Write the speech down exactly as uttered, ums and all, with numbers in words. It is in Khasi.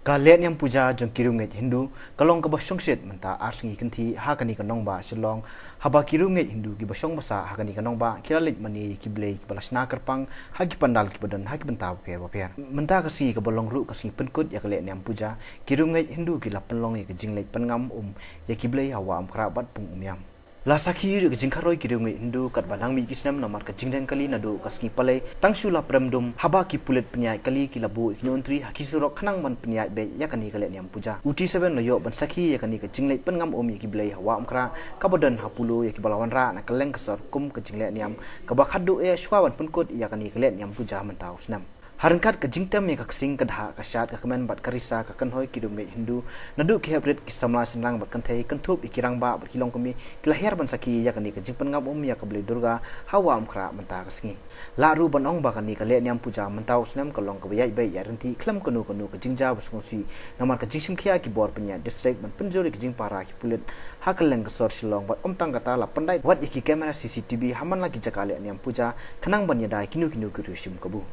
Ka lehniam puja jong ki riewngeit Hindu ka long kaba shongshit mynta ar sngi kynthih ha kane ka nongbah Shillong, haba ki riewngeit Hindu kiba shong ba sah ha kane ka nongbah ki la leit mane ïa ki blei kiba la shna kyrpang ha ki pandal kiba don ha ki bynta bapher bapher. Mynta ka sngi kaba long ruh ka sngi pynkut ïa ka lehniam puja, ki riewngeit Hindu ki la pynlong ïa ka jingleit pyngam um ïa ki blei ha Wah Umkhrah bad Pung Umïam. La sakhi ruh ka jingkharoi ki riewngeit Hindu katba nang mih ki snem namar ka jingdeng kali naduh ka sngi Palei, tang shu la prem dum haba ki pulit pynïaid kali ki la buh ïa ki nongtrei ha ki surok khnang ban pynïaid beit ïa kane ka lehniam puja. U T seven la ïoh ban sakhi ïa kane ka jingleit pyngam um ïa ki blei ha Wah Umkhrah kaba don ha Polo ïa kiba la wanrah na kylleng ka sor kum ka jinglehniam kaba khatduh eh shuwa ban pynkut ïa kane ka lehniam puja mynta u snem. Ha ryngkat ka jingtem ïa ka ksing, ka dha, ka shad, ka kmen bad ka risa, ka kynhoi ki riewngeit Hindu naduh ki heprit, ki samla shynrang bad kynthei, kynthup ïa ki rangbah bad ki longkmie, ki la hiar ban sakhi ïa kane ka jingpyngam um ïa ka Blei Durga ha Wah Umkhrah mynta ka sngi. Lah ruh ban ong ba kane ka lehniam puja mynta u snem ka long kaba ïaid beit ïaid ryntih khlem kano kano ka jingjia ba sngewsih namar ka jingshim khia ki bor pynïaid district ban pynjur ïa ka jingpara ki pulit ha kylleng ka sor Shillong bad ym tang kata, la pyndait wat ïa ki kamera C C T V ha man la ki jaka lehniam puja khnang ban ïada ïa kino kino ki riewshim kabu.